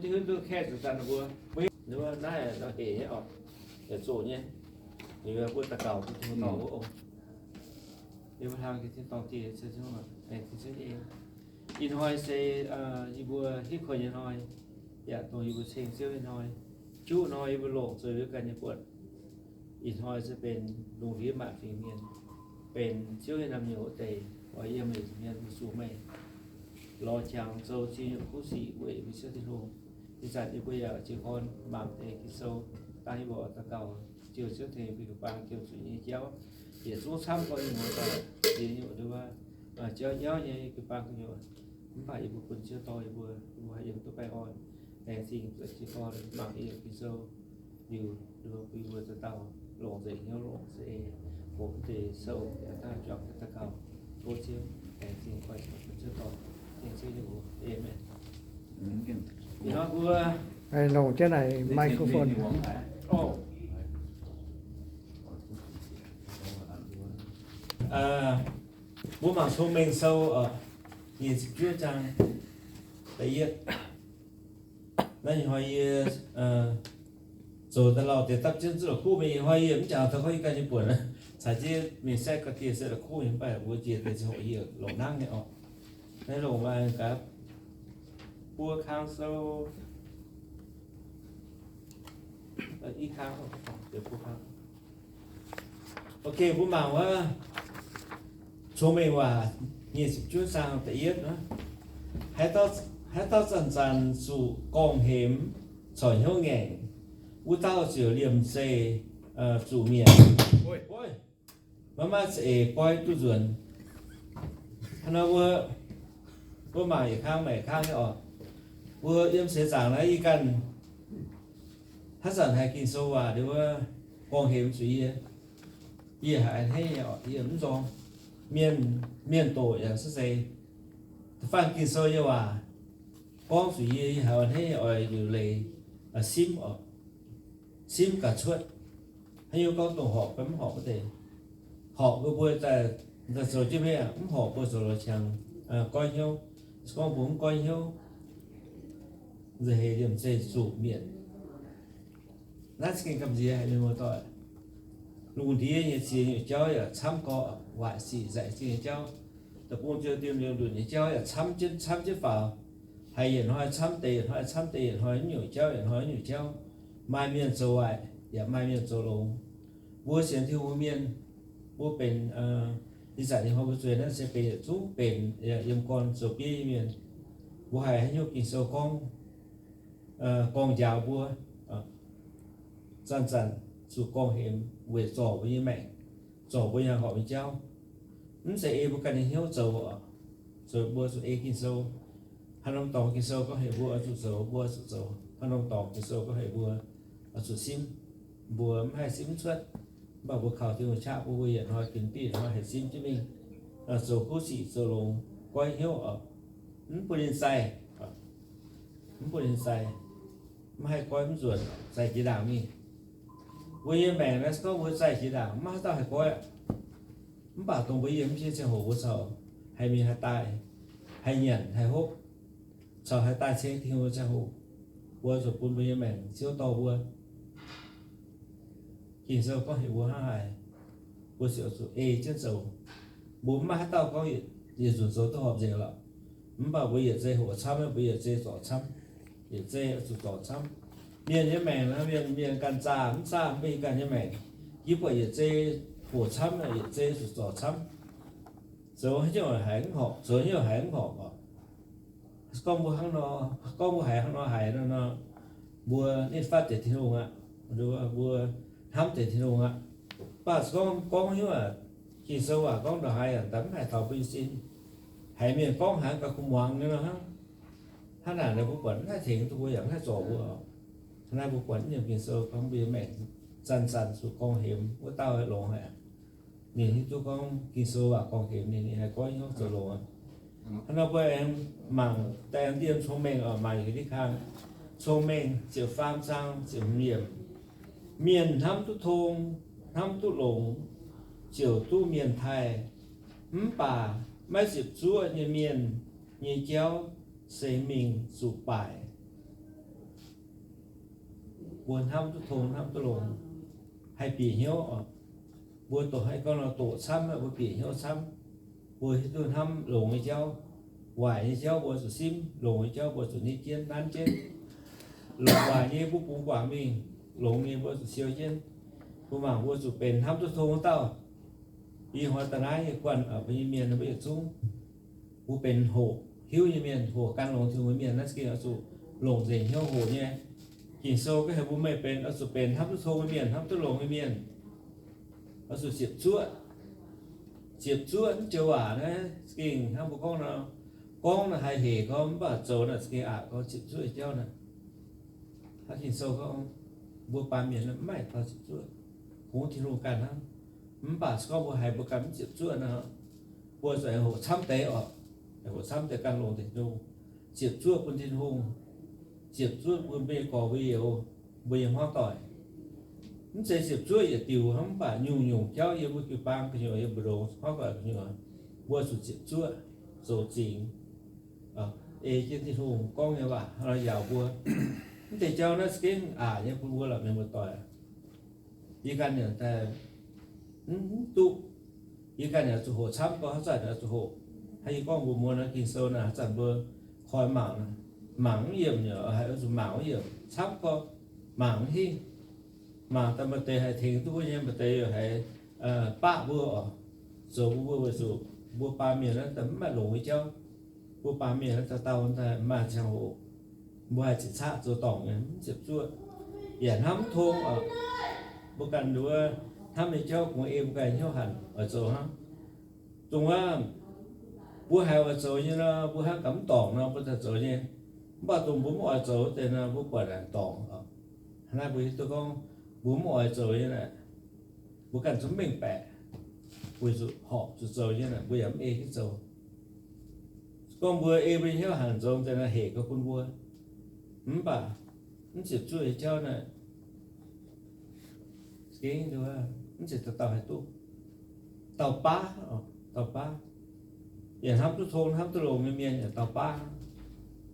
Diuh hiuv duqv kaeqv zanc-zanc mbuo, mbuo naaiv nor hec nyei oc, yaac zoqc nyei. Yie mbuo daux gaux bun Tin-Hungh dorh wuov ong. Yie mbuo hlang jiex tin-dorngh dieh, aengx tin-dorngh nyei. Ih hnoi se yie mbuo hitv kuonx nyei hnoi, yaac dongh yie mbuo ceng Ziouv nyei hnoi. Juqv hnoi yie mbuo longc zoux yie mbuo ganh nyei buonc. Ih hnoi se benx lungh ndiev maanc fingx mienh, benx Ziouv nyei naamh nyouz wuov deix, oix yiem meih mienh mbuo zuqc meih lorz jangx zoux ziex nyungc kuv sic weic mbuo Ziouv Tin-Hungh. Ih zanc yie mbuo yaac jiez gorn mangc deix Ging-Sou, dangh yie mbuo oix daux gaux, ziouc Ziouv tengx mbuo jiu-baang ziouc zuqc nyei jauv, yietc zungv camv gorn nyei muoz-doic ziex nyungc nduov, jauv jauv nyei jiu-baang gu'nyuoz. Mv baac yie mbuo bun Ziouv dorh yie mbuo, yie mbuo haih yiem duqv baengh orn. Laengz zingh zuqc jiez gorn mangc yie Ging-Sou liuz, yie mbuo dauh dauh longc nzengc hnyouv longc za'eix hoqc deix sou yaac daaih juangc daux gaux. Tov Ziouv laengz zingh oix bun Ziouv dorh, tov Ziouv nyei mbuox. Amen. Ih hnoi mbuo longc jienv naaic microphone. Mbuo mangc Cong-Mengh Sou nyic ziepc juov zaang da'yietv. Naaiv ih hnoi yie zoux daaih lauh deix dapv jienv zuqc la'kuqv mingh. Ih hnoi yie mv jangx taux gorngv yie ganh nyei buonc, caux jienv mingh saeqv ga'dieh se la'kuqv nyei, mv baac mbuo jiex deix ziangh hoc yie longc hnangv nyei oc. Naaiv longc maaih gaax buo kang sou, i kang, buo kang. Ok, mbuo mangc wuov Cong-Mengh Waac nyic ziepc juov zaang da'yietv. Haaix dauh zanc-zanc zuqc gorngv-hemx corc hnyouv ngaengc, wuov dauh ziouc liemh zeih zuqc mietc. Maiv maaih za'eix goiv duqv nzuonx. Hnangv nor mbuo, mbuo mangc yietc kang, mangc yietc kang nyei oc. Mbuo yiem seix zaangc naaiv yie ganh haaix zanc haiz Ging-Sou waac wuov gorngv-hemx zuqc yie, yie haiz a'hneiv nyei oc, yie mv nzorng. Mienh, mienh doqc yaac se zeiz, da'faanh Ging-Sou nyei waac gorngv zuqc yie, yie haiz a'hneiv nyei oix liuc leiz simv oc, simv gaax cuotv. Haaix nyungc gorngv dongh horpc fai mv horpc wuov deix. Horpc mbuo daaih zoux jienv mingh, mv horpc mbuo zoux lorz qangx goiv hnyouv. Se gorngv mbuo mv goiv hnyouv, nza'heix liemh zeih zuqc mietc. Naaiv za'gengh gamh nziex haic mienh muoz-doic. Lungh ndiev nyei ziex nyungc jauv yaac camv gorqv, waaic sic nzaic zingh nyei jauv, deic-bung ziou ndiem liouh ndutc nyei jauv yaac camv jienv, camv jienv faaux. Haiz yietc hnoi camv deix yietc hnoi, camv deix yietc hnoi, nyungc jauv yietc hnoi nyungc jauv. Maaih mienh zoux waaic, yaac maaih mienh zoux longx. Mbuo sienx Tin-Hungh mienh, mbuo benx, ih zanc nyei hnoi mbuo zueiz naaiv se benx yietc zungv benx yiem gorn zoux bieiv nyei mienh. Mbuo haiz haaix nyungc Ging-Sou gorngv, gorngv njaaux mbuo, zanc-zanc zuqc gorngv-hemx weic zorc mbuo nyei maengc, zorc mbuo nyei horpc nyei jauv. Mv zeiz ei mbuo ganh nyei hnyouv zoux, zoux mbuo zuqc ei Ging-Sou. Haaix norm dorngx Ging-Sou gorngv heuc mbuo oix zuqc zoux, mbuo oix zuqc zoux. Haaix norm dorngx Ging-Sou gorngv heuc mbuo oix zuqc simv, mbuo mv haih simv mv cuotv. Mv baac mbuo kaux Tin-Hungh qaqv bun mbuo yietc hnoi ginx diqv hnoi haih simv jienv mingh, zoux kuv sic zoux longx, goiv hnyouv oc. Mv bun ninh sai, mv bun ninh sai, mv haih goiv mv nzuonx, zaih jiex ndaangc mingh. Mbuo nyei maengc naaiv se gorngv mbuo zaih jiex ndaangc mv maaih haaix dauh haih goiv aqv. Mv baac dongh mbuo yiem jienv ziangh hoc mbuo corc haih mingh haih daaih, haih nyanc haih hopv, corc haih daaih ceng Tin-Hungh nyei ziangh hoc, mbuo zuqc bun mbuo nyei maengc Ziouv dorh mbuo. Ging-Sou gorngv heuc mbuo hnangv haaix, mbuo ziouc zuqc ei jienv zoux. Mbuo mv maaih haaix dauh gorngv yietc nzunc zoux duqv horpc nzengc lorqc. Mv baac mbuo yietc zei hoqc camv, mbuo yietc zei zorc camv, yietc zei zuqc zorc camv. Mienh nyei maengc naaiv, mienh, mienh ganh zaah mv zaah mv baac ganh nyei maengc, yie buatc yietc zei hoqc camv, yietc zei zuqc zorc camv. Zoux haaix nyungc haiz mv horpc, zoux haaix nyungc haiz mv horpc oc. Gorngv mbuo hnangv nor, gorngv mbuo haiz hnangv nor haiz nor, mbuo ninh fatv deix Tin-Hungh aqv, mbuo hnamv deix Tin-Hungh aqv. Mv baac gorngv, gorngv hnyouv aac, Ging-Sou waac gorngv ndongc haaix yaac mv haih taux mbuo nyei sin. Haiz mienh gorngv haiz gauh kuv muangx nyei nor hnangv. Hnangv naaic nor mbuo buatc mv haih tengx duqv mbuo yaac mv haih zorc mbuo. Hnangv naaiv mbuo buatc naaiv nyungc Ging-Sou gorngv mbuo nyei maengc zanc-zanc zuqc gorngv-hemx, wuov dauh longx haic. Ninh hiuv duqv gorngv Ging-Sou waac gorngv-hemx ninh, ninh haih goiv hnyouv zoux longx. Hnangv nor mbuo aengx mangc daaih ndiev Cong-Mengh oc, mangc yietc diuh kang, Cong-Mengh ziepc faam zaang ziepc hmz yiemc. Mienh hnamv duqv tong, hnamv duqv longx, ziouc duqv mienh taaih. Mv baac maiv ziepc zuoqv nyei mienh nyei jauv se mingh zuqc baaic. Mbuo hnamv duqv tong, hnamv duqv longx, haih bieqc hnyouv oc. Mbuo doqc haih gorngv nor doqc camv, mbuo bieqc hnyouv camv. Mbuo hiuv duqv hnamv longx nyei jauv, waaic nyei jauv mbuo zuqc simv, longx nyei jauv mbuo zuqc nitv jienv, nanv jienv. Longc waaic nyei mbuo bungx guangc mingh, longx nyei mbuo zuqc siou jienv. Mbuo mangc mbuo zuqc benx hnamv duqv tong wuov dauh. Ih hnoi da'naaiv nyei guanh mbuo nyei mienh mbuo yietc zungv, mbuo benx hoqc hiuv nyei mienh, hoqc gan longx Tin-Hungh nyei mienh naaiv za'gengh oix zuqc longc nzengc hnyouv hoqc nyei. Ging-Sou gorngv heuc mbuo meih benx, oix zuqc benx hnamv duqv tong nyei mienh, hnamv duqv longx nyei mienh. Oix zuqc ziepc zuoqv. Ziepc zuoqv mv joux waac naaiv za'gengh hnangv mbuo gorngv nor, gorngv naaic haih hec gorngv, mv baac zoux naaic za'gengh aqc gorngv ziepc zuoqv nyei jauv naaic. Hnangv Ging-Sou gorngv, mbuo baamh mienh mv maaih dauh ziepc zuoqv, kungx Tin-Hungh ganh hnangv. Mv baac se gorngv mbuo haiz mbuo ganh mv ziepc zuoqv nor, mbuo zuqc aengx hoqc camv deix oc, aengx hoqc camv deix gan longx Tin-Hungh, ziepc zuoqv bun Tin-Hungh, ziepc zuoqv bun mbuo nyei gorx mbuo youz, mbuo nyei hmuangv doic. Mv zeiz ziepc zuoqv yietc diuc hnangv, mv baac nyungc-nyungc jauv yiem mbuo jiu-baang gu'nyuoz, yiem mbu'ndongx hmuangv doic gu'nyuoz, mbuo zuqc ziepc zuoqv zoux zingx. Ei jienv Tin-Hungh gorngv nyei waac hnangv nor njaaux mbuo. Mv deix jauv naaiv za'gengh aqc nyei bun mbuo lorqc, mienh muoz-doic. Yie ganh yaac daaih mv duqv. Yie ganh yaac zuqc hoqc camv gorx, haaix zanc yaac zuqc hoqc. Hnangv yie gorngv mbuox mbuo nor, Ging-Sou naaic haaix zanc mbuo koi mangc, mangc mv yiemc, haiz zuqc mangc mv yiemc, camv gorx, mangc mv hingh. Mangc daaih maaih deix haih tengx duqv mbuo nyei, maaih deix yaac haiz baqv mbuo oc. Zoux bun mbuo weic zuqc mbuo baamh mienh naaiv daaih mv maaih longx nyei jauv. Mbuo baamh mienh naaiv dauh dauh daaih maaih ziangh hoc mbuo haih ziqc caqv zoux dorngc nyei, mv ziepc zuoqv, yaac hnamv mv tong oc. Mbuo ganh nduov hnamv nyei jauv kungx ei mbuo ganh hnyouv hanc oix zoux hnangv. Dongh wuov mbuo haiz oix zoux nyei nor, mbuo hnangv gaax mv dorngc nor, mbuo daaih zoux nyei. Mv baac dongh mbuo mv oix zoux wuov deix nor, mbuo buatc naaic dorngc oc. Hnangv naaiv mbuo hiuv duqv gorngv mbuo mv oix zoux nyei naaic, mbuo ganh zungv mengh baeqc, weic zuqc horpc zuqc zoux nyei naaic, mbuo yaac mv ei jienv zoux. Gorngv mbuo ei mbuo nyei hnyouv hanc zoux deix naaic hec gorx bun mbuo, mv baac mv ziepc zuoqv nyei jauv naaic, mv zeiz dauh dauh haih duqv. Dauh baav, dauh baav, yaac hnamv duqv tong hnamv duqv longx nyei mienh yaac dauh baav.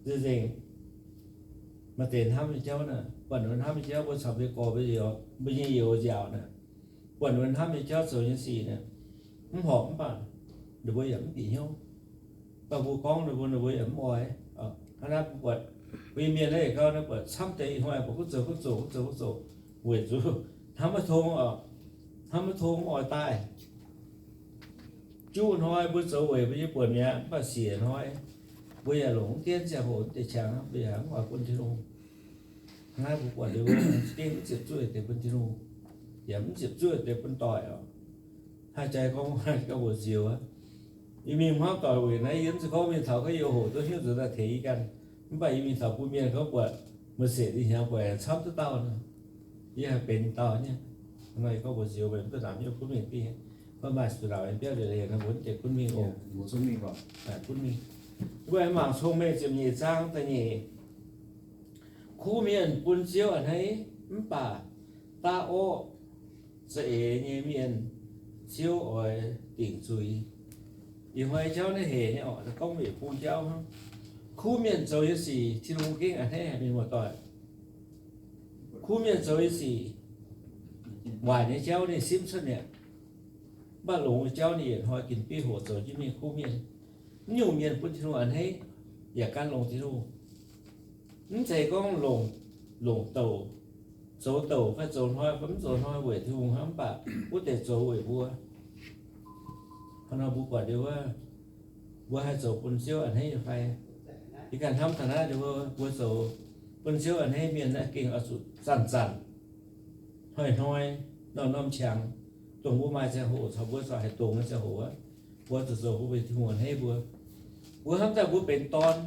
Nzengc-nzengc, maaih deix hnamv nyei jauv naaic, buatc ninh hnamv nyei jauv mbuo caux mbuo nyei gorx mbuo nyei youz nziaauc naaic, buatc ninh hnamv nyei jauv zoux nyei sic naaic, mv horpc mv baac ninh mbuo yaac mv bieqc hnyouv. Mv baac mbuo gorngv ninh mbuo, ninh mbuo yaac mv oix. Hnangv naaiv mbuo buatc mbuo nyei mienh naaiv yietc gau naaiv buatc camv deix ih hnoi buatc gunv zoux gunv zoux gunv zoux, weic zuqc hnamv maiv tong oc, hnamv maiv tong mv oix daaih. Juqv hnoi mbuo zoux weic mbuo nyei buonc mi'aqv, mv baac siec hnoi mbuo yaac longc mv dienv ziangh hoc deix qangx, mbuo yaac mv oix bun Tin-Hungh. Hnangv naaiv mbuo buatc liuz, za'gengh mv ziepc zuoqv deix bun Tin-Hungh, yaac mv ziepc zuoqv deix bun doic oc. Haih jaaix gorngv gauh mbuoqc nzioux aqv. Yie mingh hmuangv doic weic naaiv yie mv zeiz gorngv mingh taux gorngv yie hoqc duqv hnyouv nzuonx daaih tengx yie ganh. Mv baac yie mingh taux bun mienh gorngv buatc, meih setv ih hnyangx buatc camv duqv dauh nor, yie haih benx dauh nyei. Hnangv nor yie gorngv mbuox nzioux meih mv duqv namx hnyouv gunv mingh dieh, maiv maaih zuqc laauc yiem biauv liuz leiz nor mbuo mv deix gunv mingh oc. Gunv mingh. Mbuo mangc Cong-Mengh ziepc nyeic zaang da'nyeic. Kuv mienh bun Ziouv a'hneiv, mv baac daav orqv za'eix nyei mienh Ziouv oix dingc zuiz. Ih hnoi jauv naaiv hec nyei oc, gorngv mbuo yietc bung jauv hnangv. Kuv mienh zoux nyei sic Tin-Hungh gengh a'hneiv haic, mienh muoz-doic. Kuv mienh zoux nyei sic, waaic nyei jauv ninh simv cuotv mi'aqv. Mv baac longx nyei jauv ninh yietc hnoi ginc bieiv hoqc zoux jienv mingh kuv mienh. Mv nyungc mienh bun Tin-Hungh a'hneiv, yaac gan longx Tin-Hungh. Mv zeiz gorngv longc, longc douc, zoux douc fai zoux hnoi fai mv zoux hnoi weic Tin-Hungh hnangv, mv baac wuov deix zoux weic mbuo. Hnangv nor mbuo buatc liuz wuov, mbuo haih zoux bun Ziouv a'hneiv nyei fai? Yie ganh hnamv taux naaiv liuz, mbuo zoux bun Ziouv a'hneiv mienh naaiv gengh oix zuqc zanc-zanc, hnoi-hnoi, norm-norm qangx, dongh mbuo maaih ziangh hoc caux mbuo zuqc haaix dongh nyei ziangh hoc aqv, mbuo zuqc zoux bun Tin-Hungh a'hneiv mbuo. Mbuo hnamv daaih mbuo benx dorn,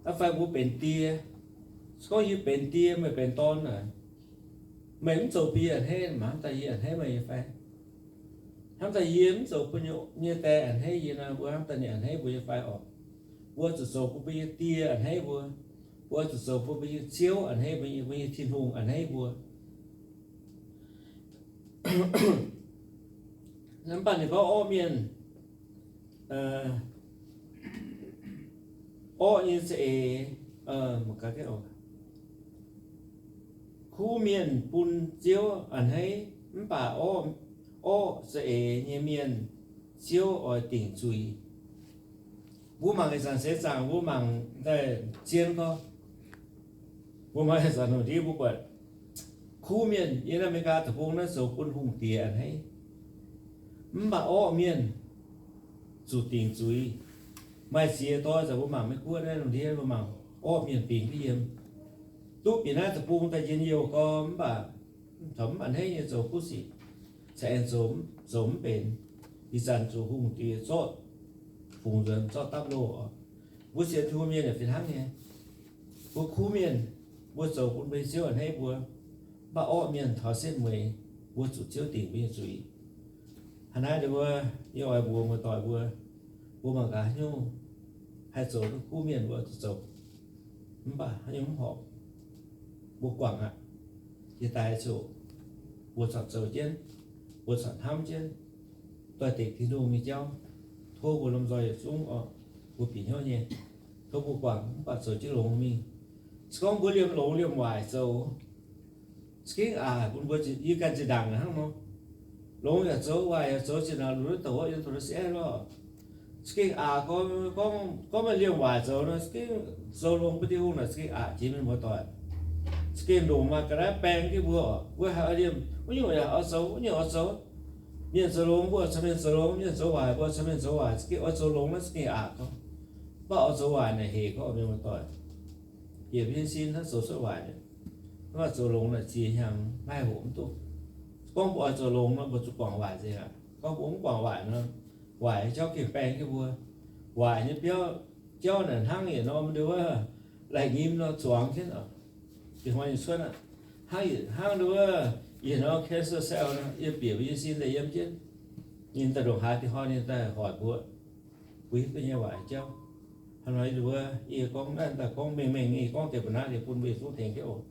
aa fai mbuo benx die. Se gorngv yie benx die, meih benx dorn naaic, meih mv zoux bun yie a'hneiv, maiv hnamv daaih yie a'hneiv meih nyei fai? Hnamv daaih yie mv zoux bun yie nyei die a'hneiv yie nor, mbuo hnamv daaih ninh a'hneiv mbuo nyei fai oc? Mbuo zuqc zoux bun mbuo nyei die a'hneiv mbuo. Mbuo zuqc zoux bun mbuo nyei Ziouv a'hneiv mbuo, mbuo nyei Tin-Hungh a'hneiv mbuo. Mv baac ninh gorngv orqv mienh, orqv nyei za'eix, Kuv mienh bun Ziouv a'hneiv, mv baac orqv, orqv za'eix nyei mienh Ziouv oix dingc zuiz. Mbuo mangc ih zanc seix zaangc mbuo mangc daaih zien gorngv, mbuo mangc ih zanc lungh ndiev mbuo buatc kuv mienh yiem America deic-bung naaiv zoux bun hungh diex a'hneiv, mv baac orqv mienh zuqc dingc zuiz. Maaih ziex doix zanc mbuo mangc Meiv Guoqv naaiv lungh ndiev mbuo mangc orqv mienh bingx duqv yiem, duqv bieqc naaiv deic-bung daaih njien-youh gorx, mv baac taux mv a'hneiv nyei zoux kuv sic, caux aengx zoux, zoux mv benx. Ih zanc zuqc hungh diex zorqv fungx nzuonx, zorqv dapv loh oc. Mbuo sienx Tin-Hungh mienh yaac fih hnangv nyei. Mbuo kuv mienh, mbuo zoux bun mbuo nyei Ziouv a'hneiv mbuo, mv baac orqv mienh taux setv mueiz, mbuo zuqc Ziouv dingc mbuo nyei zuiz. Hnangv naaiv nduov, yie oix mbuox muoz-doic mbuo, mbuo mangc gaax haaix nyungc haih zoux duqv kuv mienh mbuo zuqc zoux, mv baac haaix nyungc mv horpc, mbuo guangc aqv. Jiex daaih ziouc mbuo corc zoux jienv, mbuo corc hnamv jienv, doix-dekc Tin-Hungh nyei jauv. Tov mbuo lomh nzoih yietc zungv oc, mbuo bieqc hnyouv nyei, tov mbuo guangc mv baac zoux jienv longx mingh. Se gorngv mbuo liemh longx liemh waaic zoux, za'gengh aqc bun mbuo, yie ganh zinh ndaangc hnangv nor. Longx yaac zoux, waaic yaac zoux, zinh ndaangc luc duqv douc wuov, yiem douc wuov siepv-aeqv lorh. Za'gengh aqc, gorngv, gorngv meih liemh waaic zoux nor, za'gengh zoux longx bun Tin-Hungh naaic za'gengh aqc jiex mingh, muoz-doic. Za'gengh ndongc maaih ga'naaiv baeng jienv mbuo oc, mbuo haih oix liemh, wuov nyungc yaac oix zoux, wuov nyungc oix zoux. Mienh zoux longx mbuo caux mienh zoux longx, mienh zoux waaic mbuo caux mienh zoux waaic, za'gengh oix zoux longx naaiv za'gengh aqc gorngv. Mv baac oix zoux waaic naaic hec gorngv, mienh muoz-doic, bieqc mbuo nyei sin hnangv zoux cuotv waaic. Mv baac zoux longx naaic ziex hnyangx maiv haih hoqc mv duqv. Gorngv mbuo oix zoux longx nor, mbuo zuqc guangc waaic nzengc aqv. Gorngv mbuo mv guangc waaic nor, waaic nyei jauv gengh baeng jienv mbuo. Waaic nyei biauv, jauv naaic hnangv yietc norm nduov, laih nyim nor zuangx jienv oc. Dinh hnoi nyei cuotv aqv, hnangv, hnangv nduov, yietc norm cancer cell nor, yiem bieqc mbuo nyei sin daaih yiem jienv. Ninh daaih ndongc haaix dinh hnoi ninh daaih hoic mbuo, mbuo hiuv duqv nyei waaic jauv. Hnangv nor nduov, yie gorngv naaiv daaih gorngv mengh mengh nyei, gorngv deix mbu'naaiv liuz bun mbuo yietc zungv tengx jienv oc.